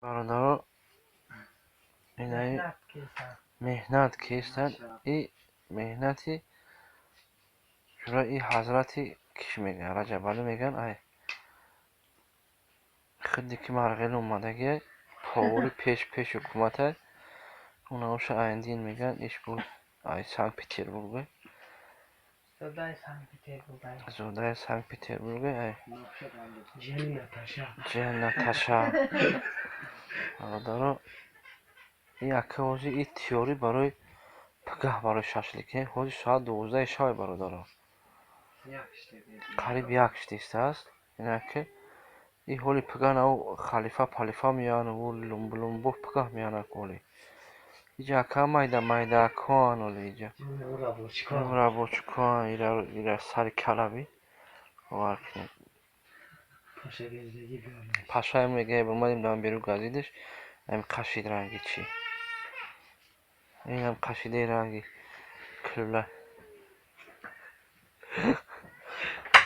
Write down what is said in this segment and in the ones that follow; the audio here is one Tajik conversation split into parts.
Бародаро, инаи меҳнат кестанд. И меҳнати ҷураи ҳазрати киш мегӯянд, Раҷабалӣ мегӯянд, ай худе ки Марғелӣ омадагиай, повори пеш пеши ҳукуматай, унаоша айндин мегӯянд, иш буд ай Санкт-Петербургай. Зодаи Санкт-Петербургай, ай ҷияни Наташа. Бародаро, и ака ҳозир и тиёрӣ барои пагаҳ, барои шашлик. Ҳозир соат 12 шабе, бародаро. Қариб як шидистааст. Инаки и ҳоли пагаҳ нав халифа палифа меоянд, лумбулумбо пагаҳ меоянд ҳоли. Иҷа ака майда майдаакоан ҳоли иҷа. Рабочикоан, ира сари калаби. Бовар кунед. Пашаем мегӯяд, омадем дар берун газидаш, ами қашид ранги чӣ. Инам қашидаи ранги кӯла.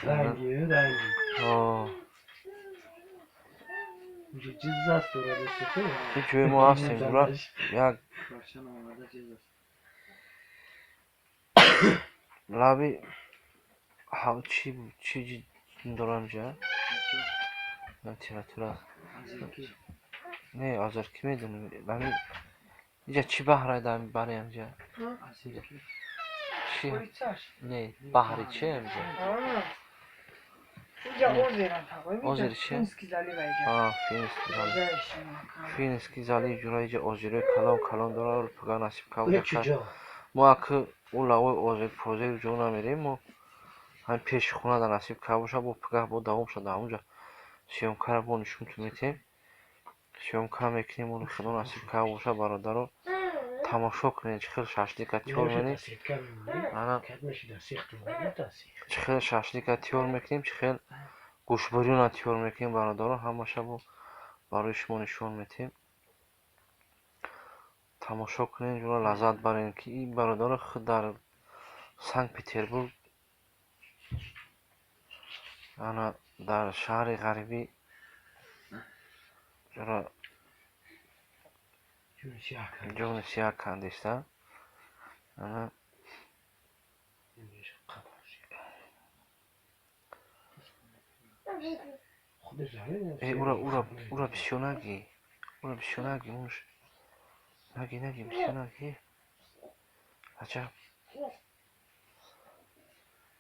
Ранги, ранги. Ин ҷои мо ҳастем, ҷура як лаби чӣ чӣ дорам ҷа? Литература. Не, озар ки медонем. Ами иҷа чӣ баҳр дар бари амҷа? Чӣ? Не, баҳри чи амҷа? Озери чи? Финский залив. Финский залив, ҷура, иҷа озерои калон калон дорад, пага насиб кабуда. Мо аки ӯ лавои озер позер ҷо намерем, мо ҳамин пеши хона дар насиб кабоша, бо пагаҳ бо давом шуда ҳамонҷа съёмкаро бо нишонтон метиҳем. Съёмка мекунем, оли худо насиб кабоша, бародаро, тамошо кунед, чӣ хел шашлика тиёр менем. Ана чӣ хел шашлика тиёр мекунем, чӣ хел гӯшбурёна тиёр мекунем, бародаро, ҳамаша бо барои шумо нишон метиҳем. Тамошо кунед, ҷура лаззат баред, ки ин бародаро худ дар Санкт-Петербург, ана дар шаҳри ғарибӣ, ҷура, ҷони сиёҳ кандиста. Ана ура, ура, ура, бисёр наги, ура, бисёр наги, муш наги, наги, бисёр наги. Аҷаб,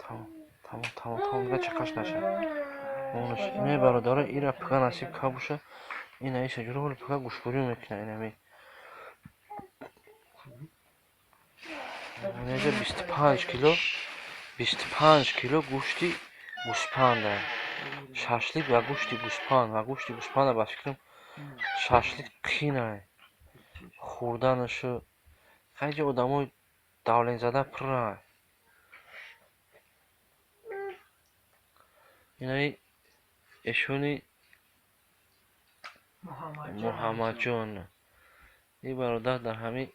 тамом, тамом, тамом, тамом, дига чақаш наша. Монаш не, бародаро, ира пага насиб кабоша, ина иша ҷура ҳоли пага гӯшбурӣ мекунад инами. Инҷа 25 кило, 25 кило гӯшти гӯспанда. Шашлик ва гӯшти гӯспанд, ва гӯшти гӯспанда, ба фикрам, шашлик қинай. Хӯрданашу хайҷа одамои давлензада пуррай. Инаи эшони Муҳаммадҷон. Ин бародар дар ҳамин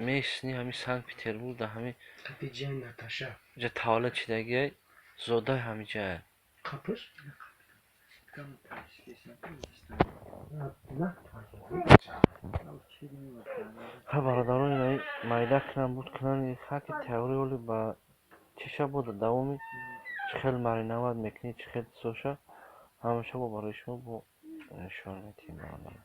местни ҳамин Санкт-Петербург, дар ҳамин ҷа таваллуд шидагиай, зодаи ҳамин ҷая. Ха, бародарон, инаи майда кунанд, буд кунанд, хаки тайёрӣ оли ба чиша бода давоми чӣ хел мариноват мекунӣ, чӣ хел соша, ҳамаша бо барои шумо бо нишон метиҳем, бародарон.